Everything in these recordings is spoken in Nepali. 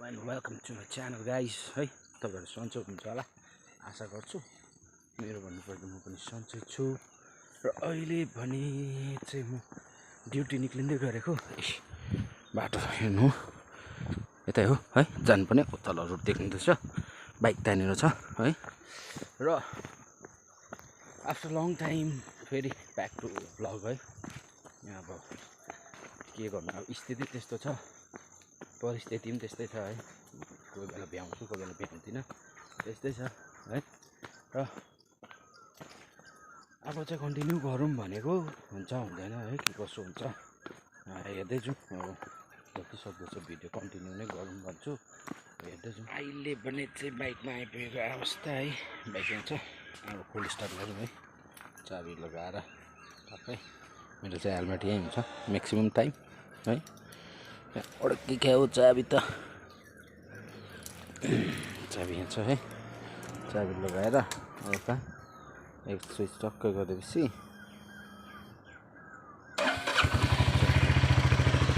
and welcome to my channel guys है तपाईहरु सन्चै हुनुहुन्छ होला आशा गर्छु मेरो भन्नुपर्दा म पनि सन्चै छु र अहिले भने चाहिँ म ड्युटी निक्लिँदै गरेको बाटो हेर्नु यतै हो है जान पनि तल रोड देख्नुहुँदैछ बाइक तानेर छ है र आफ्टर लङ टाइम फेरि ब्याक टु भ्लग है अब के गर्नु अब स्थिति त्यस्तो छ परिस्थिति पनि त्यस्तै छ है कोही बेला भ्याउँछु कोही बेला भ्याउँदिनँ त्यस्तै छ है र अब चाहिँ कन्टिन्यू गरौँ भनेको हुन्छ हुँदैन है के कसो हुन्छ हेर्दै जाउँ अब जति सक्दो चाहिँ भिडियो कन्टिन्यू नै गरौँ भन्छु हेर्दै जाउँ अहिले भने चाहिँ बाइकमा आइपुगेको अवस्था है बाइक हुन्छ अब फुल स्टार्ट गरौँ है चाबी लगाएर टक्कै मेरो चाहिँ हेलमेट यहीँ हुन्छ म्याक्सिमम टाइम है अड्की खाऊ चाबी त चाबी यहाँ छ है चाबी लगाएर एउटा एक स्विच टक्कै गरेपछि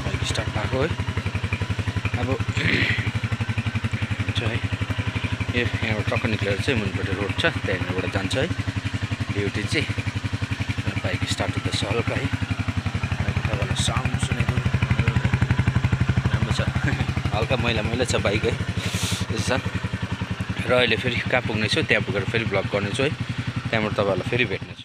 बाइक स्टार्ट भएको है अब हुन्छ है यहाँबाट टक्क निक्लेर चाहिँ मुनिपट्टि रोड छ त्यहाँनिरबाट जान्छ है ड्युटी चाहिँ बाइक स्टार्ट हुँदैछ हल्का है तपाईँलाई साउन्ड सुनेको हल्का मैला मैला छ बाइक है यसो र अहिले फेरि कहाँ पुग्नेछु त्यहाँ पुगेर फेरि ब्लग गर्नेछु है त्यहाँबाट तपाईँहरूलाई फेरि भेट्नेछु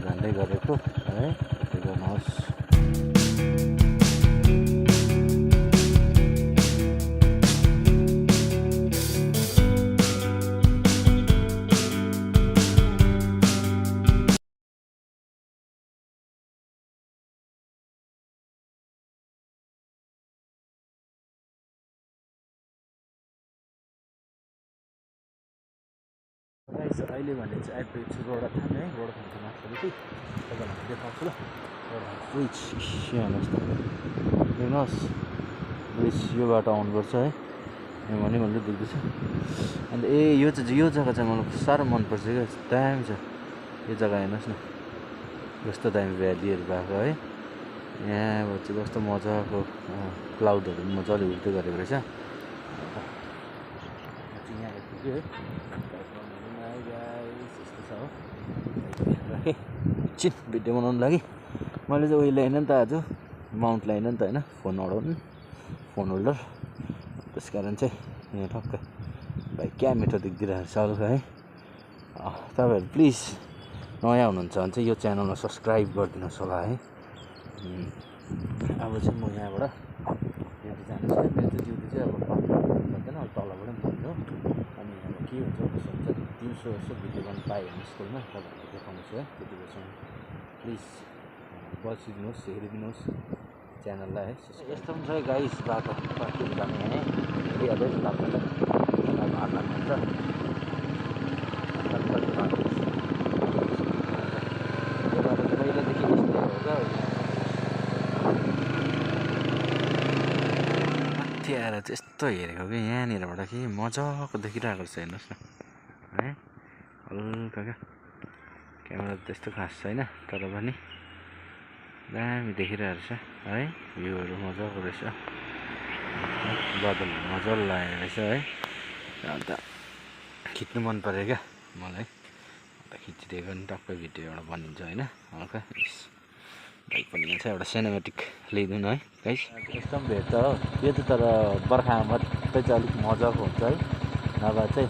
जाँदै गरेको है गर्नुहोस् अहिले भने चाहिँ आइपुगेको छु रोडाथान है रोडाथानको माथिपट्टि तपाईँहरूलाई देखाउँछु ल रोडाथान ब्रिज हेर्नुहोस् त हेर्नुहोस् ब्रिज यो बाटो आउनुपर्छ है यहाँ भन्दै देख्दैछ अन्त यो जग्गा चाहिँ मलाई साह्रो मनपर्छ क्या दामी छ यो जग्गा हेर्नुहोस् न कस्तो दामी भ्यालीहरू भएको है यहाँबाट चाहिँ कस्तो मजाको क्लाउडहरू मजाले उठ्दै गरेको रहेछ यहाँ आइपुग्यो है एकछिन भिडियो बनाउनु लागि मैले चाहिँ उयो ल्याएन नि त आज माउन्ट ल्याएन नि त होइन फोन होल्डर त्यस कारण चाहिँ यहाँ टक्कै भाइ क्या मिठो देखिदिरहेको छ हल्का है तपाईँहरू प्लिज नयाँ हुनुहुन्छ भने चाहिँ यो च्यानलमा सब्सक्राइब गरिदिनुहोस् होला है अब चाहिँ म यहाँबाट जानु छ मेरो चाहिँ ड्युटी चाहिँ अब भन्दैन तलबाट पनि भन्नु अनि अब के हुन्छ कसो हुन्छ दिउँसो यसो भिडियो गर्नु पाएँ भने स्कुलमा तपाईँहरूलाई देखाउनुहोस् है त्यति बेलासम्म प्लिज बसिदिनुहोस् हेरिदिनुहोस् च्यानललाई है यस्तो पनि छ गाइस बाटो जाने है हेरिहाल्दै तपाईँलाई हुन्छ यो बाटो चाहिँ पहिलादेखि यस्तै हो क्या माथि आएर चाहिँ यस्तो हेरेको कि यहाँनिरबाट कि मजाको देखिरहेको रहेछ हेर्नुहोस् न है हल्का क्या क्यामेरा त्यस्तो खास छैन तर पनि दामी देखिरहेको रहेछ है भ्यूहरू मजाको रहेछ बदल मजाले लागेको रहेछ है अन्त खिच्नु मन पऱ्यो क्या मलाई अन्त खिचिदिएको नि टक्कै भिडियो एउटा बनिन्छ होइन हल्का बाइक पनि यहाँ छ एउटा सिनेमेटिक लिइदिउँ न है गाइस यस्तो पनि भेट्छ हो यो चाहिँ तर बर्खामा मात्रै चाहिँ अलिक मजाको हुन्छ है नभए चाहिँ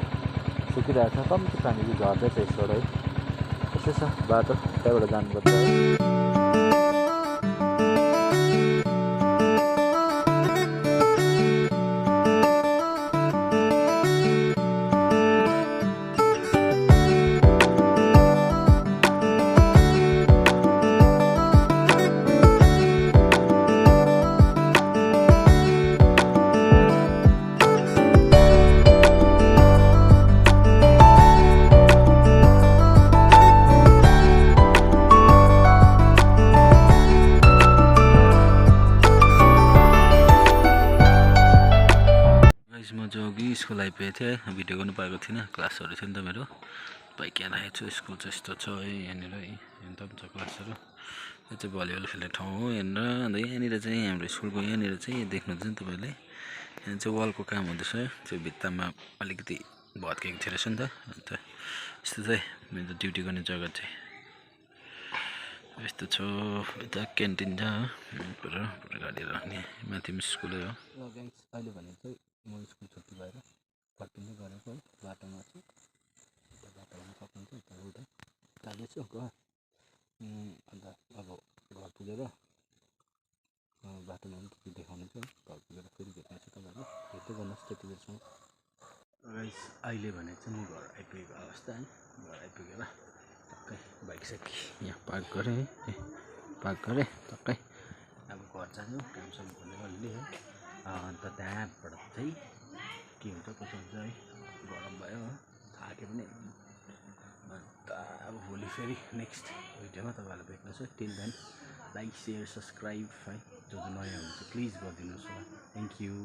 सुकिरहेको छ कम्ती पानी चाहिँ झर्दैछ यसबाट है त्यस्तै छ बाटो त्यहाँबाट जानुपर्छ है म जो अघि स्कुल आइपुगेको थिएँ भिडियो गर्नु पाएको थिइनँ क्लासहरू थियो नि त मेरो बाइक यहाँ राखेको छु स्कुल चाहिँ यस्तो छ है यहाँनिर है हेर्दा पनि छ क्लासहरू यो चाहिँ भलिबल खेल्ने ठाउँ हो यहाँनिर अन्त यहाँनिर चाहिँ हाम्रो स्कुलको यहाँनिर चाहिँ देख्नुहुन्छ नि तपाईँले यहाँ चाहिँ वालको काम हुँदैछ त्यो भित्तामा अलिकति भत्केको थियो रहेछ नि त अन्त यस्तो चाहिँ मेरो ड्युटी गर्ने जग्गा चाहिँ यस्तो छ यता क्यान्टिन छ पर गाडी राख्ने माथि स्कुलै हो ल गाइस अहिले भने चाहिँ म स्कुल छुट्टी भएर फर्किँदै गरेको है बाटोमा छु यता बाटो आउनु सक्नुहुन्छ यता रोड है जाँदैछु घर अन्त अब घर पुगेर बाटोमा पनि के देखाउने छु घर पुगेर फेरि भेट्ने छु तपाईँहरू भेट्दै गर्नुहोस् त्यति बेरसम्म गाइस अहिले भने चाहिँ म घर आइपुगेको अवस्था है घर आइपुगेर टक्कै बाइक साइक यहाँ पार्क गरेँ है पार्क गरेँ टक्कै अब घर जानु कामसाम गर्ने अलि है अन्त त्यहाँबाट चाहिँ के हुन्छ कसो हुन्छ है गरम भयो हो थाक्यो पनि अन्त अब भोलि फेरि नेक्स्ट भिडियोमा तपाईँहरूलाई भेट्नु छु till then like share subscribe है जो नयाँ हुन्छ प्लिज गरिदिनुहोस् होला थ्याङ्क यू